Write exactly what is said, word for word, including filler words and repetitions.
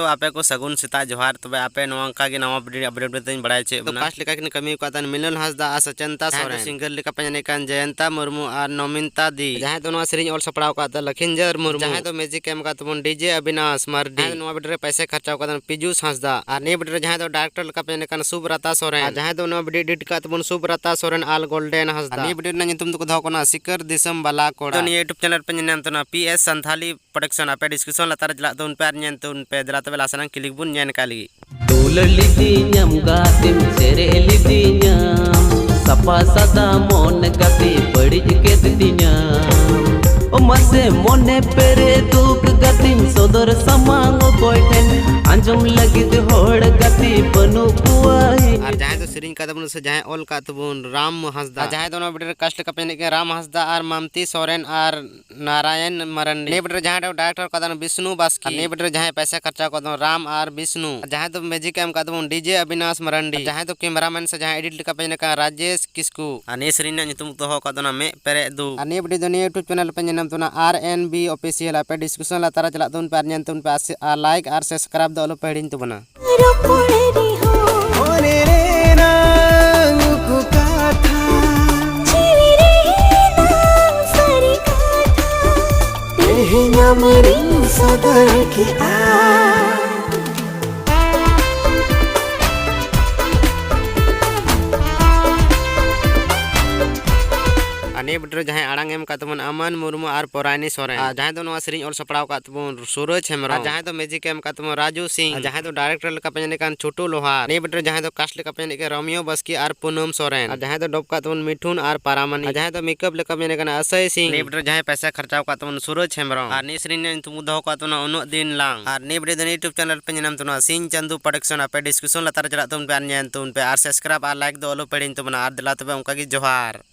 ᱛᱚ ᱟᱯᱮ ᱠᱚ ᱥᱟᱹᱜᱩᱱ ᱥᱮᱛᱟᱜ ᱡᱚᱦᱟᱨ᱾ ᱛᱚᱵᱮ ᱟᱯᱮ ᱱᱚᱣᱟ ᱚᱱᱠᱟ ᱜᱮ ᱱᱟᱣᱟ update ᱛᱤᱧ ᱵᱟᱲᱟᱭ ᱦᱚᱪᱚᱭᱮᱫ ᱵᱚᱱᱟ᱾ ᱠᱟᱥᱴ ᱞᱮᱠᱟ ᱠᱤᱱ ᱠᱟᱹᱢᱤ ᱟᱠᱟᱫ ᱛᱟᱦᱮᱱ ᱢᱤᱞᱚᱱ ᱦᱟᱸᱥᱫᱟ ᱟᱨ ᱥᱚᱪᱮᱱᱛᱟ ᱥᱚᱨᱮᱱ᱾ ᱡᱟᱦᱟᱸᱭ ᱫᱚ singer ᱞᱮᱠᱟ ᱯᱮ ᱮᱱᱮᱡ ᱠᱟᱱ ᱡᱚᱭᱚᱱᱛᱟ ᱢᱩᱨᱢᱩ ᱟᱨ ᱱᱚᱢᱤᱱᱛᱟ ᱫᱤ᱾ ᱡᱟᱦᱟᱸᱭ ᱫᱚ ᱱᱚᱣᱟ ᱥᱮᱨᱮᱧ ᱚᱞ ᱥᱟᱯᱲᱟᱣ ᱟᱠᱟᱫ ᱛᱟᱦᱮᱱ ᱞᱟᱠᱷᱤᱱᱡᱟᱨ ᱢᱩᱨᱢᱩ᱾ ᱡᱟᱦᱟᱸᱭ ᱫᱚ music ᱮᱢ ᱟᱠᱟᱫ ᱛᱟᱵᱚᱱ DJ ᱚᱵᱤᱱᱟᱥ ᱢᱟᱨᱰᱤ᱾ ᱡᱟᱦᱟᱸᱭ ᱫᱚ ᱱᱚᱣᱟ video ᱨᱮ ᱯᱚᱭᱥᱟ ᱠᱷᱚᱨᱪᱟ ᱟᱠᱟᱫ ᱛᱟᱦᱮᱱ ᱯᱤᱡᱩᱥ ᱦᱟᱸᱥᱫᱟ᱾ ᱟᱨ ᱱᱤᱭᱟᱹ video ᱨᱮ ᱡᱟᱦᱟᱸᱭ ᱫᱚ director ᱞᱮᱠᱟ ᱯᱮ ᱮᱱᱮᱡ ᱠᱟᱱ ᱥᱩᱵᱨᱟᱛᱟ ᱥᱚᱨᱮᱱ᱾ ᱟᱨ ᱡᱟᱦᱟᱸᱭ ᱫᱚ ᱱᱚᱣᱟ video edit ᱟᱠᱟᱫ ᱛᱟᱵᱚᱱ ᱥᱩᱵᱨᱟᱛᱟ ᱥᱚᱨᱮᱱ ᱟᱨ ᱜᱳᱞᱰᱮᱱ ᱦᱟᱸᱥᱫᱟ᱾ ᱟᱨ ᱱᱤᱭᱟᱹ video ᱨᱮᱱᱟᱜ ᱧᱩᱛᱩᱢ ᱫᱚᱠᱚ ᱫᱚᱦᱚ ᱠᱟᱱᱟ ᱥᱤᱠᱟᱨ ᱫᱤᱥᱚᱢ ᱵᱟᱞᱟ ᱠᱚᱲᱟ᱾ ᱛᱚ ᱱᱤᱭᱟᱹ YouTube channel ᱯᱮ ᱧᱮᱞ ᱧᱟᱢ ᱛᱟᱵᱚᱱᱟ PS Santhali Production᱾ ᱟᱯᱮ description ᱞᱟᱛᱟᱨ ᱨᱮ ᱪᱟᱞᱟᱜ ᱛᱟᱵᱚᱱ ᱯᱮ ᱟᱨ ᱧᱮᱞ ᱛᱟᱵᱚᱱ ᱯᱮ᱾ ᱫᱮᱞᱟ ᱛᱚᱵᱮ ᱞᱟᱦᱟ ᱥᱮᱱᱟᱜ clip ᱵᱚᱱ ᱧᱮᱞ ᱠᱟᱜ ᱞᱟᱹᱜᱤᱫ᱾ ᱫᱩᱞᱟᱹᱲ ᱞᱤᱫᱤᱧᱟᱢ ᱜᱟᱛᱮᱢ ᱥᱮᱨᱮ ᱞᱤᱫᱤᱧᱟᱢ, ᱥᱟᱯᱷᱟ ᱥᱟᱫᱟ ᱢᱚᱱ ᱜᱟᱛᱮ ᱵᱟᱹᱲᱤᱡ ᱠᱮᱫ ᱛᱤᱧᱟᱢ᱾ ᱳ ᱢᱟᱥᱮ ᱢᱚᱱᱮ ᱯᱮᱨᱮ ᱫᱩᱠ ᱜᱟᱛᱮᱧ ᱥᱚᱫᱚᱨ ᱥᱟᱢᱟᱝ ᱚᱠᱚᱭ ᱴᱷᱮᱱ, ᱟᱸᱡᱚᱢ ᱞᱟᱹᱜᱤᱫ ᱦᱚᱲ ᱜᱟᱛᱮ ᱵᱟᱹᱱᱩᱜ ᱠᱚᱣᱟ᱾ ᱟᱨ ᱡᱟᱦᱟᱸᱭ ᱫᱚ ᱥᱮᱨᱮᱧ ᱠᱟᱫᱟ ᱵᱚᱱ ᱥᱮ ᱡᱟᱦᱟᱸᱭ ᱚᱞ ᱠᱟᱫ ᱛᱟᱵᱚᱱ ᱨᱟᱢ ᱦᱟᱸᱥᱫᱟ᱾ ᱟᱨ ᱡᱟᱦᱟᱸᱭ ᱫᱚ ᱱᱚᱣᱟ video ᱨᱮ cast ᱞᱮᱠᱟ ᱯᱮ ᱮᱱᱮᱡ ᱠᱟᱱᱟ ᱨᱟᱢ ᱦᱟᱸᱥᱫᱟ ᱟᱨ ᱢᱟᱢᱛᱤ ᱥᱚᱨᱮᱱ ᱟᱨ ᱱᱟᱨᱟᱭᱚᱱ ᱢᱟᱨᱟᱱᱰᱤ᱾ ᱱᱤᱭᱟᱹ video ᱨᱮ ᱡᱟᱦᱟᱸᱭ director ᱠᱟᱫᱟ ᱵᱤᱥᱱᱩ ᱵᱟᱥᱠᱮ᱾ ᱟᱨ ᱱᱤᱭᱟᱹ video ᱨᱮ ᱡᱟᱦᱟᱸᱭ ᱯᱚᱭᱥᱟ ᱠᱷᱚᱨᱪᱟ ᱠᱟᱫᱟ ᱨᱟᱢ ᱟᱨ ᱵᱤᱥᱱᱩ᱾ ᱟᱨ ᱡᱟᱦᱟᱸᱭ ᱫᱚ music ᱮᱢ ᱠᱟᱫᱟ ᱵᱚᱱ DJ ᱚᱵᱤᱱᱟᱥ ᱢᱟᱨᱟᱱᱰᱤ᱾ ᱟᱨ ᱡᱟᱦᱟᱸᱭ ᱫᱚ cameraman ᱥᱮ ᱡᱟᱦᱟᱸᱭ edit ᱞᱮᱠᱟ ᱯᱮ ᱮᱱᱮᱡ ᱠᱟᱱᱟ ᱨᱟᱡᱮᱥ ᱠᱤᱥᱠᱩ᱾ ᱟᱨ ᱱᱤᱭᱟᱹ ᱥᱮᱨᱮᱧ ᱨᱮᱱᱟᱜ ᱧᱩᱛᱩᱢ ᱫᱚᱦᱚ ᱠᱟᱫ ᱚᱱᱟ ᱢᱮᱫ ᱯᱮᱨᱮᱡ ᱫᱩ᱾ ᱟᱨ ᱱᱤᱭᱟᱹ video ᱫᱚ ᱱᱤᱭᱟᱹ YouTube channel ᱯᱮ ᱧᱮᱞ ᱧᱟᱢ ᱛᱟᱵᱚᱱᱟ RNB Official᱾ ᱟᱯᱮ description ᱞᱟᱛᱟᱨ ᱨᱮ ᱪᱟᱞᱟᱜ ᱛᱟᱵᱚᱱ ᱯᱮ ᱟᱨ ᱧᱮᱞ ᱛᱟᱵᱚᱱ ᱯᱮ ᱟᱨ ᱥᱮ-, ᱟᱨ like ᱟᱨ subscribe ᱫᱚ ᱟᱞᱚ ᱯᱮ ᱦᱤᱲᱤᱧ ᱛᱟᱵᱚᱱᱟ᱾ ᱨᱚᱯᱚᱲ ᱨᱮᱦᱚᱸ ᱢᱚᱱᱮ ᱨᱮᱱᱟᱝ ᱩᱠᱩ ᱠᱟᱛᱷᱟ, ᱡᱤᱣᱤ ᱨᱮᱱᱟᱝ ᱥᱟᱹᱨᱤ ᱠᱟᱛᱷᱟ, ᱛᱮᱦᱮᱧ ᱟᱢ ᱨᱤᱧ ᱥᱚᱫᱚᱨ ᱠᱮᱜᱼᱟ᱾ ᱟᱨ ᱱᱤᱭᱟᱹ video ᱨᱮ ᱡᱟᱦᱟᱸᱭ ᱟᱲᱟᱝ ᱮᱢ ᱠᱟᱫ ᱛᱟᱵᱚᱱ ᱟᱢᱟᱱ ᱢᱩᱨᱢᱩ ᱟᱨ ᱯᱚᱨᱟᱭᱱᱤ ᱥᱚᱨᱮᱱ᱾ ᱟᱨ ᱡᱟᱦᱟᱸᱭ ᱫᱚ ᱱᱚᱣᱟ ᱥᱮᱨᱮᱧ ᱚᱞ ᱥᱟᱯᱲᱟᱣ ᱠᱟᱫ ᱛᱟᱵᱚᱱ ᱥᱩᱨᱚᱡᱽ ᱦᱮᱢᱵᱨᱚᱢ᱾ ᱟᱨ ᱡᱟᱦᱟᱸᱭ ᱫᱚ music ᱮᱢ ᱠᱟᱫ ᱛᱟᱵᱚᱱ ᱨᱟᱡᱩ ᱥᱤᱝ᱾ ᱟᱨ ᱡᱟᱦᱟᱸᱭ ᱫᱚ director ᱞᱮᱠᱟ ᱯᱮ ᱮᱱᱮᱡ ᱠᱟᱱ ᱪᱷᱳᱴᱩ ᱞᱳᱦᱟᱨ᱾ ᱱᱤᱭᱟᱹ video ᱨᱮ ᱡᱟᱦᱟᱸᱭ ᱫᱚ cast ᱞᱮᱠᱟ ᱯᱮ ᱮᱱᱮᱡ ᱠᱟᱱ ᱨᱳᱢᱤᱭᱳ ᱵᱟᱥᱠᱮ ᱟᱨ ᱯᱩᱱᱟᱹᱢ ᱥᱚᱨᱮᱱ᱾ ᱟᱨ ᱡᱟᱦᱟᱸᱭ ᱫᱚ ᱰᱚᱵ ᱠᱟᱫ ᱛᱟᱵᱚᱱ ᱢᱤᱴᱷᱩᱱ ᱟᱨ ᱯᱟᱨᱟᱢᱟᱱᱤ᱾ ᱟᱨ ᱡᱟᱦᱟᱸᱭ ᱫᱚ makeup ᱞᱮᱠᱟ ᱯᱮ ᱮᱱᱮᱡ ᱠᱟᱱᱟ ᱟᱥᱟᱭ ᱥᱤᱝ᱾ ᱱᱤᱭᱟᱹ video ᱨᱮ ᱡᱟᱦᱟᱸᱭ ᱯᱚᱭᱥᱟ ᱠᱷᱚᱨᱪᱟᱣ ᱠᱟᱫ ᱛᱟᱵᱚᱱ ᱥᱩᱨᱚᱡᱽ ᱦᱮᱢᱵᱨᱚᱢ᱾ ᱟᱨ ᱱᱤᱭᱟᱹ ᱥᱮᱨᱮᱧ ᱨᱮᱱᱟᱜ ᱧᱩᱛᱩᱢ ᱫᱚᱦᱚ ᱠᱟᱫ ᱛᱟᱵᱚᱱᱟ ᱩᱱᱟᱹᱜ ᱫᱤᱱ ᱞᱟᱝ᱾ ᱟᱨ ᱱᱤᱭᱟᱹ video ᱫᱚ YouTube channel ᱯᱮ ᱧᱮᱞ ᱧᱟᱢ ᱛᱟᱵᱚᱱᱟ ᱥᱤᱧ ᱪᱟᱸᱫᱩ Production᱾ ᱟᱯᱮ description ᱞᱟᱛᱟᱨ ᱨᱮ ᱪᱟᱞᱟᱜ ᱛᱟᱵᱚᱱ ᱯᱮ ᱟᱨ ᱧᱮᱞ ᱛᱟᱵᱚᱱ ᱯᱮ ᱟᱨ subscribe ᱟᱨ like ᱫᱚ ᱟᱞᱚ ᱯᱮ ᱦᱤᱲᱤᱧ ᱛᱟᱵᱚᱱᱟ᱾ ᱟᱨ ᱫᱮᱞᱟ ᱛᱚᱵᱮ ᱚᱱᱠᱟ ᱜᱮ ᱡᱚᱦᱟᱨ᱾